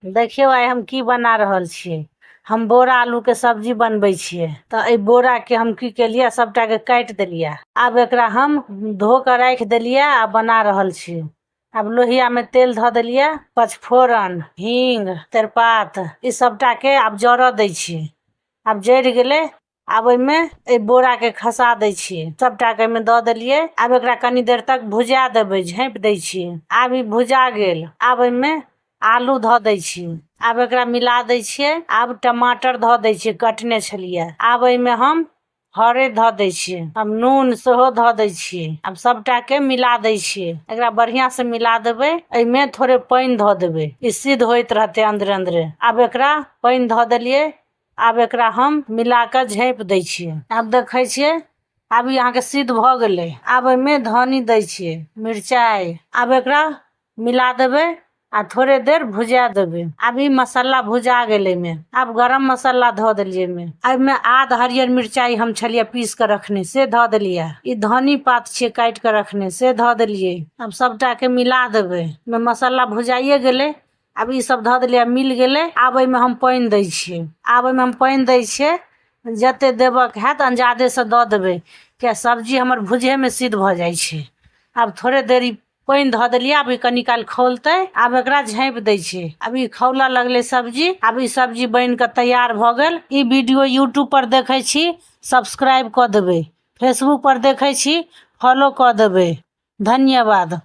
देखियौ आइ हम की बना रहल छियै। हम बोरा आलूके सब्जी बनबै छियै। तऽ एहि बोराके हम की केलियै, सभटाके काटि देलियै। आब एकरा हम धो कऽ राखि देलियै आ बना रहल छी। आब लोहियामे तेल धऽ देलियै, पचफोरन, हींग, तेजपात, ई सभटाके आब जरऽ दै छियै। आब जरि गेलै, आब ओहिमे एहि बोराके खसा दै छियै। सभटाके एहिमे दऽ देलियै। आब एकरा कनी देर तक भुजा देबै, झाँपि दै छियै। आब ई भुजा गेल, आब एहिमे आलू धऽ दै छियै। आब एकरा मिला दै छियै। आब टमाटर धऽ दै छियै, कटने छलियै। आब एहिमे हम हरैद धऽ दै छियै, आब नून सेहो धऽ दै छियै। आब सभटाके मिला दै छियै। एकरा बढ़िआँसँ मिला देबै। एहिमे थोड़े पानि धऽ देबै, ई सिद्ध होइत रहतै अन्दरे अन्दरे। आब एकरा पानि धऽ देलियै। आब एकरा हम मिला कऽ झाँपि दै छियै। आब देखै छियै, आब ई अहाँके सिद्ध भऽ गेलै। आब एहिमे धनी दै छियै, मिरचाइ। आब एकरा मिला देबै आ थोड़े देर भुजा देबै। आब ई मसाला भुजा गेलै एहिमे। आब गरम मसाला धऽ देलियै एहिमे। एहिमे आद हरियर मिरचाइ हम छलियै पीस कऽ रखने, से धऽ देलियै। ई धनी पात छियै काटि कऽ रखने, से धऽ देलियै। आब सभटाके मिला देबै। एहिमे मसाला भुजाइए गेलै। आब ई सब धऽ देलियै, मिल गेलै। आब एहिमे हम पानि दै छियै। आब एहिमे हम पानि दै छियै, जते देबऽके हैत अंजादेसँ दऽ देबै, किए सब्जी हमर भुजैमे सिद्ध भऽ जाइ छै। आब थोड़े देर ई पानि धऽ देलियै। आब ई कनी काल खौलतै। आब एकरा झाँपि दै छियै। आब ई खौलऽ लगलै सब्जी। आब ई सब्जी बनि कऽ तैयार भऽ गेल। ई वीडियो यूट्यूब पर देखै छी, सब्सक्राइब कऽ देबै। फेसबुक पर देखै छी, फॉलो कऽ देबै। धन्यवाद।